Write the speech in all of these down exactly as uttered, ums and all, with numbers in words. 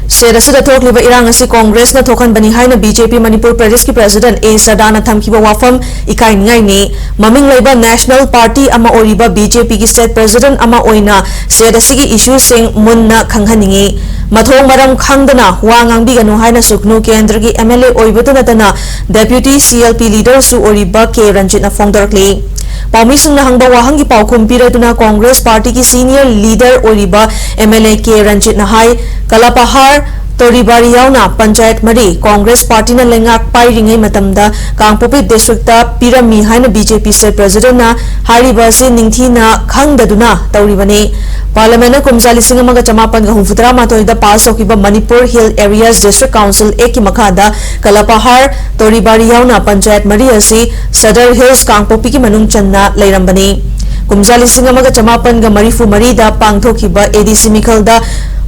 State ꯑꯁꯤꯗ ꯊꯣꯛꯂꯤꯕ ꯏꯔꯥꯡ ꯑꯁꯤ ꯀꯣꯡꯒ꯭ꯔꯦꯁꯅ ꯊꯣꯛꯍꯟꯕꯅꯤ ꯍꯥꯏꯅ ꯕꯤ ꯖꯦ ꯄꯤ ꯃꯅꯤꯄꯨꯔ ꯄ꯭ꯔꯗꯦꯁꯀꯤ ꯄ꯭ꯔꯦꯁꯤꯗꯦꯟꯠ ꯑꯦ ꯁꯔꯗꯥꯅ ꯊꯝꯈꯤꯕ ꯋꯥꯐꯝ ꯏꯀꯥꯏꯅꯤꯡꯉꯥꯏꯅꯤ꯫ ꯃꯃꯤꯡ ꯂꯩꯕ ꯅꯦꯁꯅꯦꯜ ꯄꯥꯔꯇꯤ ꯑꯃ ꯑꯣꯏꯔꯤꯕ ꯕꯤ ꯖꯦ ꯄꯤꯒꯤ ꯁ꯭ꯇꯦꯠ ꯄ꯭ꯔꯦꯁꯤꯗꯦꯟꯠ ꯑꯃ ꯑꯣꯏꯅ ꯁ꯭ꯇꯦꯠ ꯑꯁꯤꯒꯤ ꯏꯁꯨꯁꯤꯡ ꯃꯨꯟꯅ ꯈꯪꯍꯟꯅꯤꯡꯏ꯫ ꯃꯊꯣꯡ ꯃꯔꯝ ꯈꯪꯗꯅ ꯋꯥ ꯉꯥꯡꯕꯤꯒꯅꯨ ꯍꯥꯏꯅ ꯁꯨꯒꯅꯨ ꯀꯦꯟꯗ꯭ꯔꯒꯤ ꯑꯦꯝ ꯑꯦꯜ ꯑꯦ ꯑꯣꯏꯕꯇ ꯅꯠꯇꯅ ꯗꯦꯄ꯭ꯌꯨꯇꯤ ꯁꯤ ꯑꯦꯜ ꯄꯤ ꯂꯤꯗꯔꯁꯨ ꯑꯣꯏꯔꯤꯕ ꯀꯦ ꯔꯟꯖꯤꯠꯅ ꯐꯣꯡꯗꯣꯔꯛꯂꯤ꯫ ꯄꯥꯎꯃꯤꯁꯤꯡꯅ ꯍꯪꯕ ꯋꯥꯍꯪꯒꯤ ꯄꯥꯎꯈꯨꯝ ꯄꯤꯔꯗꯨꯅ ꯀꯣꯡꯒ꯭ꯔꯦꯁ ꯄꯥꯔꯇꯤꯒꯤ ꯁꯤꯅꯤꯌꯔ ꯂꯤꯗꯔ ꯑꯣꯏꯔꯤꯕ ꯑꯦꯝ ꯑꯦꯜ ꯑꯦ ꯀꯦ ꯔꯟꯖꯤꯠꯅ ꯍꯥꯏ, ꯀꯂꯥꯄꯍꯥꯔ, ꯇꯣꯔꯤꯕꯥꯔꯤ ꯌꯥꯎꯅ ꯄꯟꯆꯥꯌꯠ ꯃꯔꯤ ꯀꯣꯡꯒ꯭ꯔꯦꯁ ꯄꯥꯔꯇꯤꯅ ꯂꯩꯉꯥꯛ ꯄꯥꯏꯔꯤꯉꯩ ꯃꯇꯝꯗ ꯀꯥꯡꯄꯣꯛꯄꯤ ꯗꯤꯁꯇ꯭ꯔꯤꯛꯇ ꯄꯤꯔꯝꯃꯤ ꯍꯥꯏꯅ ꯕꯤ ꯖꯦ ꯄꯤ ꯁ꯭ꯇꯦꯠ ꯄ꯭ꯔꯦꯁꯤꯗꯦꯟꯠꯅ ꯍꯥꯏꯔꯤꯕ ꯑꯁꯤ ꯅꯤꯡꯊꯤꯅ ꯈꯪꯗꯗꯨꯅ ꯇꯧꯔꯤꯕꯅꯤ꯫ ꯄꯥꯔꯂꯤꯌꯥꯃꯦꯟꯠꯅ ꯀꯨꯝꯖꯥ ꯂꯤꯁꯤꯡ ꯑꯃꯒ ꯆꯃꯥꯄꯟꯒ ꯍꯨꯝꯐꯨꯇꯔꯥ ꯃꯥꯊꯣꯏꯗ ꯄꯥꯁ ꯇꯧꯈꯤꯕ Manipur hill areas district council ꯑꯦꯛꯀꯤ ꯃꯈꯥꯗ ꯀꯂꯥꯄꯍꯥꯔ, ꯇꯣꯔꯤꯕꯥꯔꯤ ꯌꯥꯎꯅ ꯄꯟꯆꯥꯌꯠ ꯃꯔꯤ ꯑꯁꯤ ꯁꯗꯔ ꯍꯤꯜꯁ ꯀꯥꯡꯄꯣꯛꯄꯤꯒꯤ ꯃꯅꯨꯡ ꯆꯟꯅ ꯂꯩꯔꯝꯕꯅꯤ꯫ ꯀꯨꯝꯖꯥ ꯂꯤꯁꯤꯡ ꯑꯃꯒ ꯆꯃꯥꯄꯟꯒ ꯃꯔꯤꯐꯨ ꯃꯔꯤꯗ ꯄꯥꯡꯊꯣꯛꯈꯤꯕ ꯑꯦ ꯗꯤ ꯁꯤ ꯃꯤꯈꯜꯗ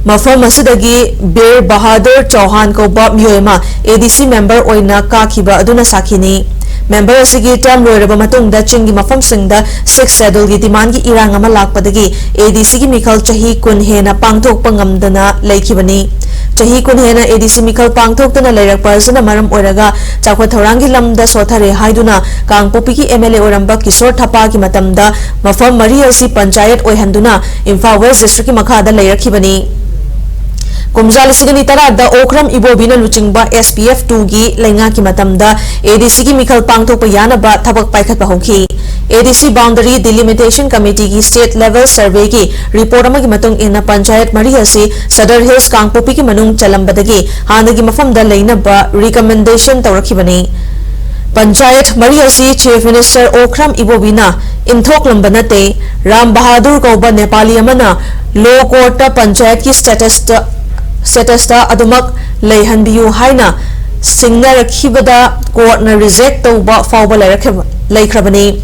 ꯃꯐꯝ ꯑꯁꯤꯗꯒꯤ ꯕꯤꯔ ꯕꯍꯥꯗꯨꯔ ꯆꯧꯍꯥꯟ ꯀꯧꯕ ꯃꯤꯑꯣꯏ ꯑꯃ ꯑꯦ ꯗꯤ ꯁꯤ ꯃꯦꯝꯕꯔ ꯑꯣꯏꯅ ꯀꯥꯈꯤꯕ ꯑꯗꯨꯅ ꯁꯥꯈꯤꯅꯤ꯫ ꯃꯦꯝꯕꯔ ꯑꯁꯤꯒꯤ ꯇꯔꯝ ꯂꯣꯏꯔꯕ ꯃꯇꯨꯡꯗ ꯆꯤꯡꯒꯤ ꯃꯐꯝꯁꯤꯡꯗ ꯁꯤꯛꯁ ꯁꯦꯗꯨꯜꯒꯤ ꯗꯤꯃꯥꯟꯒꯤ ꯏꯔꯥꯡ ꯑꯃ ꯂꯥꯛꯄꯗꯒꯤ ꯑꯦ ꯗꯤ ꯁꯤꯒꯤ ꯃꯤꯈꯜ ꯆꯍꯤ ꯀꯨꯟ ꯍꯦꯟꯅ ꯄꯥꯡꯊꯣꯛꯄ ꯉꯝꯗꯅ ꯂꯩꯈꯤꯕꯅꯤ꯫ ꯆꯍꯤ ꯀꯨꯟ ꯍꯦꯟꯅ ꯑꯦ ꯗꯤ ꯁꯤ ꯃꯤꯈꯜ ꯄꯥꯡꯊꯣꯛꯇꯅ ꯂꯩꯔꯛꯄ ꯑꯁꯤꯅ ꯃꯔꯝ ꯑꯣꯏꯔꯒ ꯆꯥꯎꯈꯠ ꯊꯧꯔꯥꯡꯒꯤ ꯂꯝꯗ ꯁꯣꯠꯊꯔꯦ ꯍꯥꯏꯗꯨꯅ ꯀꯥꯡꯄꯣꯛꯄꯤꯒꯤ ꯑꯦꯝ ꯑꯦꯜ ꯑꯦ ꯑꯣꯏꯔꯝꯕ ꯀꯤꯁꯣꯔ ꯊꯄꯥꯒꯤ ꯃꯇꯝꯗ ꯃꯐꯝ ꯃꯔꯤ ꯑꯁꯤ ꯄꯟꯆꯥꯌꯠ ꯑꯣꯏꯍꯟꯗꯨꯅ ꯏꯝꯐꯥꯜ ꯋꯦꯁ ꯗꯤꯁꯇ꯭ꯔꯤꯛꯀꯤ ꯃꯈꯥꯗ ꯂꯩꯔꯛꯈꯤꯕꯅꯤ꯫ ꯀꯨꯝꯖꯥ ꯂꯤꯁꯤꯡ ꯑꯅꯤ ꯇꯔꯥꯗ ꯑꯣꯀ꯭ꯔꯝ ꯏꯕꯣꯕꯤꯅ ꯂꯨꯆꯤꯡꯕ ꯑꯦꯁ ꯄꯤ ꯑꯦꯐ ꯇꯨꯒꯤ ꯂꯩꯉꯥꯛꯀꯤ ꯃꯇꯝꯗ ꯑꯦ ꯗꯤ ꯁꯤꯒꯤ ꯃꯤꯈꯜ ꯄꯥꯡꯊꯣꯛꯄ ꯌꯥꯅꯕ ꯊꯕꯛ ꯄꯥꯏꯈꯠꯄ ꯍꯧꯈꯤ꯫ A D C boundary delimitation ꯀꯃꯤꯇꯤꯒꯤ ꯁ꯭ꯇꯦꯠ ꯂꯦꯚꯦꯜ ꯁꯔꯚꯦꯒꯤ ꯔꯤꯄꯣꯔꯠ ꯑꯃꯒꯤ ꯃꯇꯨꯡ ꯏꯟꯅ ꯄꯟꯆꯥꯌꯠ ꯃꯔꯤ ꯑꯁꯤ ꯁꯗꯔ ꯍꯤꯜꯁ ꯀꯥꯡꯄꯣꯛꯄꯤꯒꯤ ꯃꯅꯨꯡ ꯆꯜꯂꯝꯕꯗꯒꯤ ꯍꯥꯟꯅꯒꯤ ꯃꯐꯝꯗ ꯂꯩꯅꯕ ꯔꯤꯀꯃꯦꯟꯗꯦꯁꯟ ꯇꯧꯔꯛꯈꯤꯕꯅꯤ꯫ ꯄꯟꯆꯥꯌꯠ ꯃꯔꯤ ꯑꯁꯤ ꯆꯤꯐ ꯃꯤꯅꯤꯁꯇꯔ ꯑꯣꯀ꯭ꯔꯝ ꯏꯕꯣꯕꯤꯅ ꯏꯟꯊꯣꯛꯂꯝꯕ ꯅꯠꯇꯦ꯫ ꯔꯥꯝ ꯕꯍꯥꯗꯨꯔ ꯀꯧꯕ ꯅꯦꯄꯥꯂꯤ ꯑꯃꯅ ꯂꯣ ꯀꯣꯔꯠꯇ ꯄꯟꯆꯥꯌꯠꯀꯤ ꯁ꯭ꯇꯦꯇꯁꯇ, ꯁ꯭ꯇꯦꯇꯁꯇ ꯑꯗꯨꯃꯛ ꯂꯩꯍꯟꯕꯤꯌꯨ ꯍꯥꯏꯅ ꯁꯤꯡꯅꯔꯛꯈꯤꯕꯗ ꯀꯣꯔꯠꯅ ꯔꯤꯖꯦꯛ ꯇꯧꯕ ꯐꯥꯎꯕ ꯂꯩꯔꯛꯈ꯭ꯔꯕ-, ꯂꯩꯈ꯭ꯔꯕꯅꯤ꯫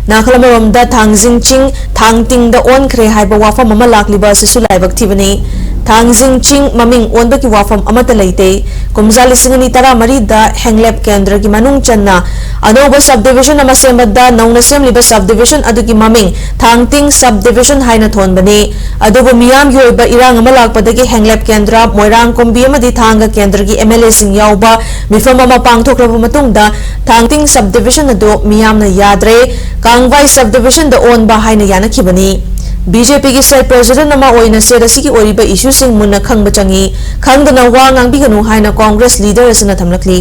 ꯅꯥꯀꯜ ꯑꯃꯔꯣꯝꯗ ꯊꯥꯡꯖꯤꯡ ꯆꯤꯡ ꯊꯥꯡ ꯇꯤꯡꯗ ꯑꯣꯟꯈ꯭ꯔꯦ ꯍꯥꯏꯕ ꯋꯥꯐꯝ ꯑꯃ ꯂꯥꯛꯂꯤꯕ ꯑꯁꯤꯁꯨ ꯂꯥꯏꯕꯛ ꯊꯤꯕꯅꯤ꯫ ꯊꯥꯡꯖꯤꯡ ꯆꯤꯡ ꯃꯃꯤꯡ ꯑꯣꯟꯕꯒꯤ ꯋꯥꯐꯝ ꯑꯃꯠꯇ ꯂꯩꯇꯦ꯫ ꯀꯨꯝꯖꯥ ꯂꯤꯁꯤꯡ ꯑꯅꯤ ꯇꯔꯥꯃꯔꯤꯗ ꯍꯦꯡꯂꯦꯞ ꯀꯦꯟꯗ꯭ꯔꯒꯤ ꯃꯅꯨꯡ ꯆꯟꯅ ꯑꯅꯧꯕ subdivision ꯑꯃ ꯁꯦꯝꯕꯗ ꯅꯧꯅ ꯁꯦꯝꯂꯤꯕ subdivision ꯑꯗꯨꯒꯤ ꯃꯃꯤꯡ ꯊꯥꯡꯇꯤꯡ subdivision ꯍꯥꯏꯅ ꯊꯣꯟꯕꯅꯤ꯫ ꯑꯗꯨꯕꯨ ꯃꯤꯌꯥꯝꯒꯤ ꯑꯣꯏꯕ ꯏꯔꯥꯡ ꯑꯃ ꯂꯥꯛꯄꯗꯒꯤ ꯍꯦꯡꯂꯦꯞ ꯀꯦꯟꯗ꯭ꯔ, ꯃꯣꯏꯔꯥꯡ ꯀꯨꯝꯕꯤ ꯑꯃꯗꯤ ꯊꯥꯡꯒ ꯀꯦꯟꯗ꯭ꯔꯒꯤ MLAꯁꯤꯡ ꯌꯥꯎꯕ ꯃꯤꯐꯝ ꯑꯃ ꯄꯥꯡꯊꯣꯛꯂꯕ ꯃꯇꯨꯡꯗ ꯊꯥꯡꯇꯤꯡ subdivision ꯑꯗꯨ ꯃꯤꯌꯥꯝꯅ ꯌꯥꯗ꯭ꯔꯦ, ꯀꯥꯡꯕꯥꯏ subdivisionꯗ ꯑꯣꯟꯕ ꯍꯥꯏꯅ ꯌꯥꯅꯈꯤꯕꯅꯤ꯫ BJPꯒꯤ state president ꯑꯃ ꯑꯣꯏꯅ state ꯑꯁꯤꯒꯤ ꯑꯣꯏꯔꯤꯕ issueꯁꯤꯡ ꯃꯨꯟꯅ ꯈꯪꯕ ꯆꯪꯏ, ꯈꯪꯗꯅ ꯋꯥ ꯉꯥꯡꯕꯤꯒꯅꯨ ꯍꯥꯏꯅ Congress leader ꯑꯁꯤꯅ ꯊꯝꯂꯛꯂꯤ꯫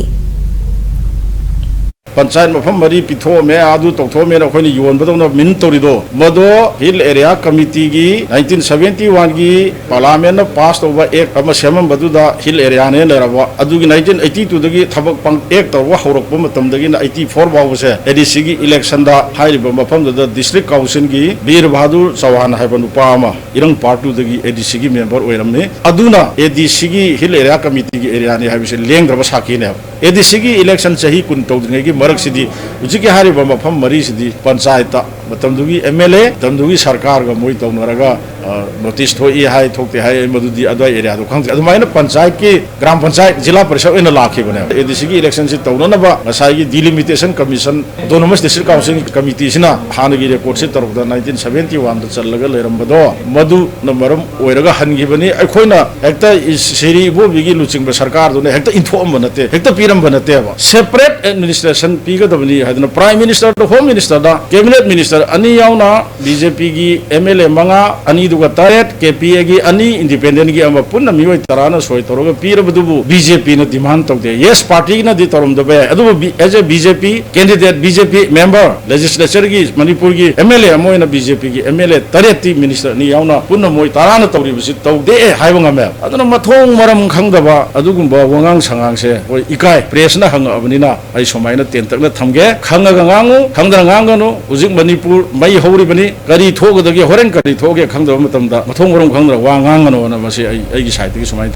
ꯄꯟꯆꯥꯌꯠ ꯃꯐꯝ ꯃꯔꯤ ꯄꯤꯊꯣꯛꯑꯝꯃꯦ, ꯑꯗꯨ ꯇꯧꯊꯣꯛꯑꯝꯃꯦꯅ ꯑꯩꯈꯣꯏꯅ ꯌꯣꯟꯕꯗꯧꯅ ꯃꯤꯟ ꯇꯧꯔꯤꯗꯣ, ꯃꯗꯣ Hill Area Committeeꯒꯤ nineteen seventy oneꯒꯤ Parliamentꯅ pass ꯇꯧꯕ act ꯑꯃ ꯁꯦꯝꯃꯝꯕꯗꯨꯗ Hill Areaꯅꯦ ꯂꯩꯔꯕ꯫ ꯑꯗꯨꯒꯤ nineteen eighty twoꯗꯒꯤ ꯊꯕꯛ ꯄꯥꯡ-, act ꯇꯧꯕ ꯍꯧꯔꯛꯄ ꯃꯇꯝꯗꯒꯤꯅ eighty four ꯐꯥꯎꯕꯁꯦ ADCꯒꯤ electionꯗ ꯍꯥꯏꯔꯤꯕ ꯃꯐꯝꯗꯨꯗ district councilꯒꯤ ꯕꯤꯔ ꯕꯍꯥꯗꯨꯔ ꯆꯧꯍꯥꯟ ꯍꯥꯏꯕ ꯅꯨꯄꯥ ꯑꯃ ꯏꯔꯪ part twoꯗꯒꯤ ADCꯒꯤ member ꯑꯣꯏꯔꯝꯃꯤ꯫ ꯑꯗꯨꯅ ADCꯒꯤ Hill Area Committeeꯒꯤ areaꯅꯤ ꯍꯥꯏꯕꯁꯦ ꯂꯦꯡꯗ꯭ꯔꯕ ꯁꯥꯈꯤꯅꯦꯕ꯫ ADCꯒꯤ election ꯆꯍꯤ ꯀꯨꯟ ꯇꯧꯗ꯭ꯔꯤꯉꯩꯒꯤ ꯃꯔꯛꯁꯤꯗꯤ ꯍꯧꯖꯤꯛꯀꯤ ꯍꯥꯏꯔꯤꯕ ꯃꯐꯝ ꯃꯔꯤꯁꯤꯗꯤ ꯄꯟꯆꯥꯌꯠꯇ ꯃꯇꯝꯗꯨꯒꯤ MLA, ꯃꯇꯝꯗꯨꯒꯤ ꯁꯔꯀꯥꯔꯒ ꯃꯣꯏ ꯇꯧꯅꯔꯒ, ꯑ, notice ꯊꯣꯛꯏ ꯍꯥꯏ, ꯊꯣꯛꯇꯦ ꯍꯥꯏ, ꯑꯩ ꯃꯗꯨꯗꯤ ꯑꯗꯨꯋꯥꯏ areaꯗꯣ ꯈꯪꯗꯦ꯫ ꯑꯗꯨꯃꯥꯏꯅ ꯄꯟꯆꯥꯌꯠꯀꯤ, ꯒ꯭ꯔꯥꯝ ꯄꯟꯆꯥꯌꯠ, ꯖꯤꯂꯥ ꯄꯔꯤꯁꯠ ꯑꯣꯏꯅ ꯂꯥꯛꯈꯤꯕꯅꯦꯕ꯫ ADCꯒꯤ electionꯁꯤ ꯇꯧꯅꯅꯕ ꯉꯁꯥꯏꯒꯤ Delimitation Commission, Autonomous District Council Committeeꯁꯤꯅ ꯍꯥꯟꯅꯒꯤ recordꯁꯤ ꯇꯧꯔꯛꯄꯗ nineteen seventy oneꯗ ꯆꯜꯂꯒ ꯂꯩꯔꯝꯕꯗꯣ, ꯃꯗꯨꯅ ꯃꯔꯝ ꯑꯣꯏꯔꯒ ꯍꯟꯈꯤꯕꯅꯤ꯫ ꯑꯩꯈꯣꯏꯅ ꯍꯦꯛꯇ ꯁꯤꯔꯤ ꯏꯕꯣꯕꯤꯒꯤ ꯂꯨꯆꯤꯡꯕ ꯁꯔꯀꯥꯔꯗꯨꯅ ꯍꯦꯛꯇ ꯏꯟꯊꯣꯛꯑꯝꯕ ꯅꯠꯇꯦ, ꯍꯦꯛꯇ ꯄꯤꯔꯝꯕ ꯅꯠꯇꯦꯕ꯫ Separate administration ꯄꯤꯒꯗꯕꯅꯤ ꯍꯥꯏꯗꯅ Prime Ministerꯗ, Home Ministerꯗ, Cabinet Minister ꯑꯅꯤ ꯌꯥꯎꯅ BJPꯒꯤ MLA ꯃꯉꯥ, ꯑꯅꯤꯗꯨꯒ ꯇꯔꯦꯠ, KPAꯒꯤ ꯑꯅꯤ, independentꯒꯤ ꯑꯃ, ꯄꯨꯟꯅ ꯃꯤꯑꯣꯏ ꯇꯔꯥꯅ ꯁꯣꯏ ꯇꯧꯔꯒ ꯄꯤꯔꯕꯗꯨꯕꯨ BJPꯅ demand ꯇꯧꯗꯦ꯫ Yes, partyꯅꯗꯤ ꯇꯧꯔꯝꯗꯕ ꯌꯥꯏ, ꯑꯗꯨꯕꯨ B-, as a BJP candidate, BJP member, legislatureꯒꯤ ꯃꯅꯤꯄꯨꯔꯒꯤ MLA ꯑꯃ ꯑꯣꯏꯅ BJPꯒꯤ MLA ꯇꯔꯦꯠꯇꯤ minister ꯑꯅꯤ ꯌꯥꯎꯅ ꯄꯨꯟꯅ ꯃꯣꯏ ꯇꯔꯥꯅ ꯇꯧꯔꯤꯕꯁꯤ ꯇꯧꯗꯦ ꯍꯥꯏꯕ ꯉꯝꯃꯦ꯫ ꯑꯗꯨꯅ ꯃꯊꯣꯡ ꯃꯔꯝ ꯈꯪꯗꯕ ꯑꯗꯨꯒꯨꯝꯕ ꯋꯥꯉꯥꯡ ꯁꯉꯥꯡꯁꯦ ꯑꯩꯈꯣꯏ ꯏꯀꯥꯏ꯫ Pressꯅ ꯍꯪꯉꯛꯑꯕꯅꯤꯅ ꯑꯩ ꯁꯨꯃꯥꯏꯅ ꯇꯦꯟꯇꯛꯅ ꯊꯝꯒꯦ꯫ ꯈꯪꯉꯒ ꯉꯥꯡꯉꯨ, ꯈꯪꯗꯅ ꯉꯥꯡꯒꯅꯨ꯫ ꯍꯧꯖꯤꯛ ꯃꯅꯤꯄꯨꯔ ꯃꯩ ꯍꯧꯔꯤꯕꯅꯤ, ꯀꯔꯤ ꯊꯣꯛꯀꯗꯒꯦ, ꯍꯣꯔꯦꯟ ꯀꯔꯤ ꯊꯣꯛꯑꯒꯦ ꯈꯪꯗꯕ ꯃꯇꯝꯗ ꯃꯊꯣꯡ ꯃꯔꯝ ꯈꯪꯗꯅ ꯋꯥ ꯉꯥꯡꯒꯅꯣꯅ ꯃꯁꯤ ꯑꯩ, ꯑꯩꯒꯤ sideꯇꯒꯤ ꯁꯨꯃꯥꯏꯅ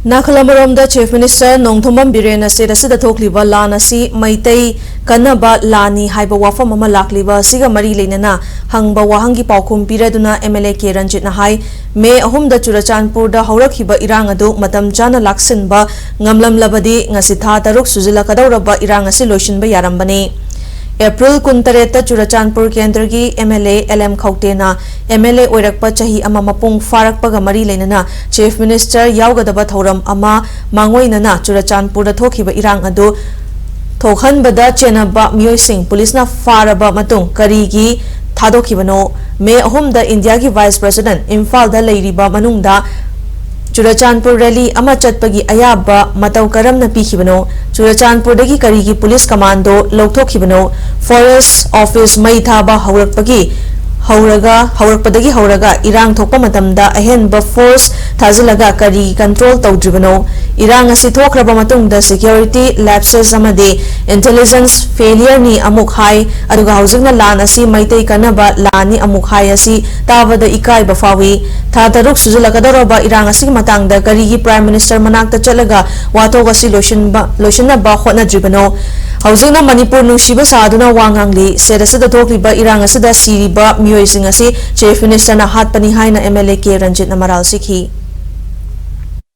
ꯅꯥꯀꯜ ꯑꯃꯔꯣꯝꯗ, Chief Minister ꯅꯣꯡꯊꯣꯝꯕꯝ ꯕꯤꯔꯦꯟꯅ state ꯑꯁꯤꯗ ꯊꯣꯛꯂꯤꯕ ꯂꯥꯟ ꯑꯁꯤ ꯃꯩꯇꯩ ꯀꯟꯅꯕ ꯂꯥꯟꯅꯤ ꯍꯥꯏꯕ ꯋꯥꯐꯝ ꯑꯃ ꯂꯥꯛꯂꯤꯕ ꯑꯁꯤꯒ ꯃꯔꯤ ꯂꯩꯅꯅ ꯍꯪꯕ ꯋꯥꯍꯪꯒꯤ ꯄꯥꯎꯈꯨꯝ ꯄꯤꯔꯗꯨꯅ M L A K ꯔꯟꯖꯤꯠꯅ ꯍꯥꯏ, ꯃꯦ ꯑꯍꯨꯝꯗ ꯆꯨꯔꯆꯥꯟꯄꯨꯔꯗ ꯍꯧꯔꯛꯈꯤꯕ ꯏꯔꯥꯡ ꯑꯗꯨ ꯃꯇꯝ ꯆꯥꯅ ꯂꯥꯛꯁꯤꯟꯕ ꯉꯝꯂꯝꯂꯕꯗꯤ ꯉꯁꯤ ꯊꯥ ꯇꯔꯨꯛ ꯁꯨꯖꯤꯜꯂꯛꯀꯗꯧꯔꯕ ꯏꯔꯥꯡ ꯑꯁꯤ ꯂꯣꯏꯁꯤꯟꯕ ꯌꯥꯔꯝꯕꯅꯤ꯫ ꯑꯦꯄ꯭ꯔꯤꯜ ꯀꯨꯟꯇꯔꯦꯠꯇ ꯆꯨꯔꯆꯥꯟꯄꯨꯔ ꯀꯦꯟꯗ꯭ꯔꯒꯤ M L A L M ꯈꯧꯇꯦꯅ M L A ꯑꯣꯏꯔꯛꯄ ꯆꯍꯤ ꯑꯃ ꯃꯄꯨꯡ ꯐꯥꯔꯛꯄꯒ ꯃꯔꯤ ꯂꯩꯅꯅ Chief Minister ꯌꯥꯎꯒꯗꯕ ꯊꯧꯔꯝ ꯑꯃ ꯃꯥꯡꯑꯣꯏꯅꯅ ꯆꯨꯔꯆꯥꯟꯄꯨꯔꯗ ꯊꯣꯛꯈꯤꯕ ꯏꯔꯥꯡ ꯑꯗꯨ ꯊꯣꯛꯍꯟꯕꯗ ꯆꯦꯟꯅꯕ ꯃꯤꯑꯣꯏꯁꯤꯡ ꯄꯨꯂꯤꯁꯅ ꯐꯥꯔꯕ ꯃꯇꯨꯡ ꯀꯔꯤꯒꯤ ꯊꯥꯗꯣꯛꯈꯤꯕꯅꯣ? ꯃꯦ ꯑꯍꯨꯝꯗ ꯏꯟꯗꯤꯌꯥꯒꯤ Vice President ꯏꯝꯐꯥꯜꯗ ꯂꯩꯔꯤꯕ ꯃꯅꯨꯡꯗ ꯆꯨꯔꯆꯥꯟꯄꯨꯔ rally ꯑꯃ ꯆꯠꯄꯒꯤ ꯑꯌꯥꯕ ꯃꯇꯧ ꯀꯔꯝꯅ ꯄꯤꯈꯤꯕꯅꯣ? ꯆꯨꯔꯆꯥꯟꯄꯨꯔꯗꯒꯤ ꯀꯔꯤꯒꯤ ꯄꯨꯂꯤꯁ commando ꯂꯧꯊꯣꯛꯈꯤꯕꯅꯣ? Forest office ꯃꯩ ꯊꯥꯕ ꯍꯧꯔꯛꯄꯒꯤ ꯍꯧꯔꯒ, ꯍꯧꯔꯛꯄꯗꯒꯤ ꯍꯧꯔꯒ ꯏꯔꯥꯡ ꯊꯣꯛꯄ ꯃꯇꯝꯗ ꯑꯍꯦꯟꯕ force ꯊꯥꯖꯤꯜꯂꯒ ꯀꯔꯤ control ꯇꯧꯗ꯭ꯔꯤꯕꯅꯣ? ꯏꯔꯥꯡ ꯑꯁꯤ ꯊꯣꯛꯈ꯭ꯔꯕ ꯃꯇꯨꯡꯗ security lapses ꯑꯃꯗꯤ intelligence failure ꯅꯤ ꯑꯃꯨꯛ ꯍꯥꯏ, ꯑꯗꯨꯒ ꯍꯧꯖꯤꯛꯅ ꯂꯥꯟ ꯑꯁꯤ ꯃꯩꯇꯩ ꯀꯟꯅꯕ ꯂꯥꯟꯅꯤ ꯑꯃꯨꯛ ꯍꯥꯏ ꯑꯁꯤ ꯇꯥꯕꯗ ꯏꯀꯥꯏꯕ ꯐꯥꯎꯏ꯫ ꯊꯥ ꯇꯔꯨꯛ ꯁꯨꯖꯤꯜꯂꯛꯀꯗꯧꯔꯕ ꯏꯔꯥꯡ ꯑꯁꯤꯒꯤ ꯃꯇꯥꯡꯗ ꯀꯔꯤꯒꯤ Prime Minister ꯃꯅꯥꯛꯇ ꯆꯠꯂꯒ ꯋꯥꯊꯣꯛ ꯑꯁꯤ ꯂꯣꯏꯁꯤꯟꯕ, ꯂꯣꯏꯁꯤꯟꯅꯕ ꯍꯣꯠꯅꯗ꯭ꯔꯤꯕꯅꯣ? ꯍꯧꯖꯤꯛꯅ ꯃꯅꯤꯄꯨꯔ ꯅꯨꯡꯁꯤꯕ ꯁꯥꯗꯨꯅ ꯋꯥ ꯉꯥꯡꯂꯤ꯫ State ꯑꯁꯤꯗ ꯊꯣꯛꯂꯤꯕ ꯏꯔꯥꯡ ꯑꯁꯤꯗ ꯁꯤꯔꯤꯕ ꯃꯤꯑꯣꯏꯁꯤꯡ ꯑꯁꯤ Chief Minister ꯅ ꯍꯥꯠꯄꯅꯤ ꯍꯥꯏꯅ M L A K ꯔꯟꯖꯤꯠꯅ ꯃꯔꯥꯜ ꯁꯤꯈꯤ꯫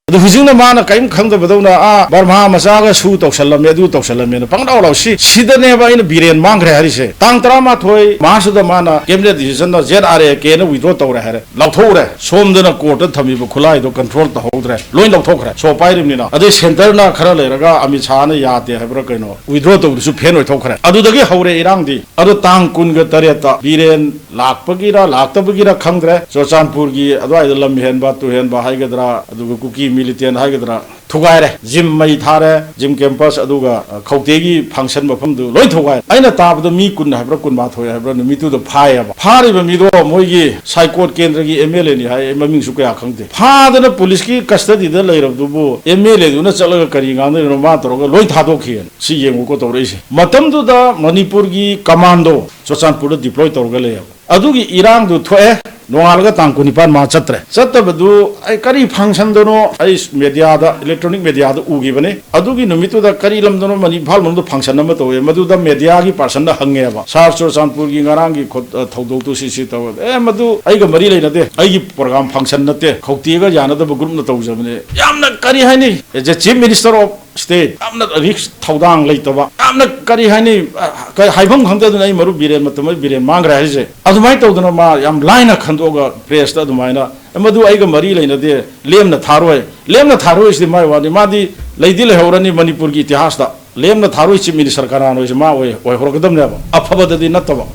ꯑꯗꯨ ꯍꯧꯖꯤꯛꯅ ꯃꯥꯅ ꯀꯔꯤꯝ ꯈꯪꯗꯕꯗꯧꯅ, "ꯑꯥ, ꯕꯔꯃꯥ ꯃꯆꯥꯒ ꯁꯨ ꯇꯧꯁꯜꯂꯝꯃꯦ, ꯑꯗꯨ ꯇꯧꯁꯜꯂꯝꯃꯦꯅ" ꯄꯪꯂꯥꯎ ꯂꯥꯎ꯫ ꯁꯤ, ꯁꯤꯗꯅꯦꯕ ꯑꯩꯅ ꯕꯤꯔꯦꯟ ꯃꯥꯡꯈ꯭ꯔꯦ ꯍꯥꯏꯔꯤꯁꯦ꯫ ꯇꯥꯡ ꯇꯔꯥꯃꯥꯊꯣꯏ March ꯇ ꯃꯥꯅ cabinet decision the Z R A K ꯅ withdraw ꯇꯧꯔꯦ ꯍꯥꯏꯔꯦ, ꯂꯥꯎꯊꯣꯛꯎꯔꯦ꯫ ꯁꯣꯝꯗꯅ court ꯇ ꯊꯝꯃꯤꯕ ꯈꯨꯠꯂꯥꯏꯗꯣ control ꯇꯧꯍꯧꯗ꯭ꯔꯦ, ꯂꯣꯏ ꯂꯧꯊꯣꯛꯈ꯭ꯔꯦ꯫ ꯁꯣ ꯄꯥꯏꯔꯤꯕꯅꯤꯅ꯫ ꯑꯗꯩ centre ꯅ ꯈꯔ ꯂꯩꯔꯒ ꯑꯃꯤꯠ ꯁꯥꯍꯅ ꯌꯥꯗꯦ ꯍꯥꯏꯕ꯭ꯔꯥ ꯀꯩꯅꯣ, withdraw ꯇꯧꯕꯗꯨꯁꯨ ꯐꯦꯟ ꯑꯣꯏꯊꯣꯛꯈ꯭ꯔꯦ꯫ ꯑꯗꯨꯗꯒꯤ ꯍꯧꯔꯦ ꯏꯔꯥꯡꯗꯤ꯫ ꯑꯗꯣ ꯇꯥꯡ ꯀꯨꯟꯒ ꯇꯔꯦꯠꯇ ꯕꯤꯔꯦꯟ ꯂꯥꯛꯄꯒꯤꯔ ꯂꯥꯛꯇꯕꯒꯤꯔ ꯈꯪꯗ꯭ꯔꯦ, ꯆꯨꯔꯆꯥꯟꯄꯨꯔꯒꯤ ꯑꯗꯨꯋꯥꯏꯗ ꯂꯝ ꯍꯦꯟꯕ ꯇꯨꯍꯦꯟꯕ ꯍꯥꯏꯒꯗ꯭ꯔꯥ, ꯑꯗꯨꯒ ꯀꯨꯀꯤ militant ꯍꯥꯏꯒꯗ꯭ꯔꯥ, ꯊꯨꯒꯥꯏꯔꯦ꯫ Gym ꯃꯩ ꯊꯥꯔꯦ, gym campus, ꯑꯗꯨꯒ, ꯑ, ꯈꯧꯇꯦꯒꯤ function ꯃꯐꯝꯗꯨ ꯂꯣꯏ ꯊꯨꯒꯥꯏꯔꯦ꯫ ꯑꯩꯅ ꯇꯥꯕꯗ ꯃꯤ ꯀꯨꯟ ꯍꯥꯏꯕ꯭ꯔꯥ ꯀꯨꯟꯃꯥꯊꯣꯏ ꯍꯥꯏꯕ꯭ꯔꯥ ꯅꯨꯃꯤꯠꯇꯨꯗ ꯐꯥꯏꯌꯦꯕ꯫ ꯐꯥꯔꯤꯕ ꯃꯤꯗꯣ ꯃꯣꯏꯒꯤ ꯁꯥꯏꯀꯣꯠ ꯀꯦꯟꯗ꯭ꯔꯒꯤ M L A ꯅꯤ ꯍꯥꯏ, ꯑꯩ ꯃꯃꯤꯡꯁꯨ ꯀꯌꯥ ꯈꯪꯗꯦ꯫ ꯐꯥꯗꯅ ꯄꯨꯂꯤꯁꯀꯤ custody the ꯂꯩꯔꯕꯗꯨꯕꯨ M L A ꯗꯨꯅ ꯆꯠꯂꯒ ꯀꯔꯤ ꯉꯥꯡꯅꯔꯤꯅꯣ ꯃꯥ ꯇꯧꯔꯒ ꯂꯣꯏ ꯊꯥꯗꯣꯛꯈꯤꯑꯅ꯫ ꯁꯤ ꯌꯦꯡꯉꯨꯀꯣ ꯇꯧꯔꯛꯏꯁꯦ꯫ ꯃꯇꯝꯗꯨꯗ ꯃꯅꯤꯄꯨꯔꯒꯤ commando ꯆꯨꯔꯆꯥꯟꯄꯨꯔꯗ deploy ꯇꯧꯔꯒ ꯂꯩꯌꯦꯕ꯫ ꯑꯗꯨꯒꯤ ꯏꯔꯥꯡꯗꯨ ꯊꯣꯛꯑꯦ꯫ ꯅꯣꯡꯉꯥꯜꯂꯒ ꯇꯥꯡ ꯀꯨꯟꯅꯤꯄꯥꯟ ꯃꯥ ꯆꯠꯇ꯭ꯔꯦ꯫ ꯆꯠꯇꯕꯗꯨ ꯑꯩ ꯀꯔꯤ functionꯗꯅꯣ ꯑꯩ mediaꯗ, electronic mediaꯗ ꯎꯈꯤꯕꯅꯤ꯫ ꯑꯗꯨꯒꯤ ꯅꯨꯃꯤꯠꯇꯨꯗ ꯀꯔꯤ ꯂꯝꯗꯅꯣ ꯃꯅꯤ-, ꯏꯝꯐꯥꯜ ꯃꯅꯨꯡꯗ function ꯑꯃ ꯇꯧꯋꯦ꯫ ꯃꯗꯨꯗ mediaꯒꯤ personꯗ ꯍꯪꯉꯦꯕ, "Sir, ꯆꯨꯔꯆꯥꯟꯄꯨꯔꯒꯤ ꯉꯔꯥꯡꯒꯤ ꯈꯣꯠ-, ꯑ, ꯊꯧꯗꯣꯛꯇꯨ ꯁꯤ ꯁꯤ ꯇꯧꯋꯦ"꯫ "ꯑꯦ, ꯃꯗꯨ ꯑꯩꯒ ꯃꯔꯤ ꯂꯩꯅꯗꯦ, ꯑꯩꯒꯤ program function ꯅꯠꯇꯦ, ꯈꯧꯇꯦꯛꯑꯒ ꯌꯥꯅꯗꯕ groupꯅ ꯇꯧꯖꯕꯅꯦ"꯫ ꯌꯥꯝꯅ ꯀꯔꯤ ꯍꯥꯏꯅꯤ, as a Chief Minister of State, ꯌꯥꯝꯅ risk ꯊꯧꯗꯥꯡ ꯂꯩꯇꯕ, ꯌꯥꯝꯅ ꯀꯔꯤ ꯍꯥꯏꯅꯤ, ꯑ, ꯀ-, ꯍꯥꯏꯐꯝ ꯈꯪꯗꯦ꯫ ꯑꯗꯨꯅ ꯑꯩ ꯃꯔꯨꯞ ꯕꯤꯔꯦꯟ ꯃꯇꯝ ꯑꯩ ꯕꯤꯔꯦꯟ ꯃꯥꯡꯈ꯭ꯔꯦ ꯍꯥꯏꯔꯤꯁꯦ꯫ ꯑꯗꯨꯃꯥꯏꯅ ꯇꯧꯗꯅ ꯃꯥ ꯌꯥꯝ ꯂꯥꯏꯅ ꯈꯟꯗꯣꯛꯑꯒ pressꯇ ꯑꯗꯨꯃꯥꯏꯅ, "ꯑꯦ, ꯃꯗꯨ ꯑꯩꯒ ꯃꯔꯤ ꯂꯩꯅꯗꯦ, ꯂꯦꯝꯅ ꯊꯥꯔꯣꯏ"꯫ ꯂꯦꯝꯅ ꯊꯥꯔꯣꯏꯁꯤꯗꯤ ꯃꯥꯏ ꯋꯥꯅꯤ, ꯃꯥꯗꯤ ꯂꯩꯗꯤ ꯂꯩꯍꯧꯔꯅꯤ ꯃꯅꯤꯄꯨꯔꯒꯤ ꯏꯇꯤꯍꯥꯁꯇ꯫ ꯂꯦꯝꯅ ꯊꯥꯔꯣꯏ Chief Minister ꯀꯅꯥꯅꯣ ꯍꯥꯏꯁꯦ ꯃꯥ ꯑꯣꯏ-, ꯑꯣꯏꯍꯧꯔꯛꯀꯗꯕꯅꯦꯕ, ꯑꯐꯕꯗꯗꯤ ꯅꯠꯇꯕ꯫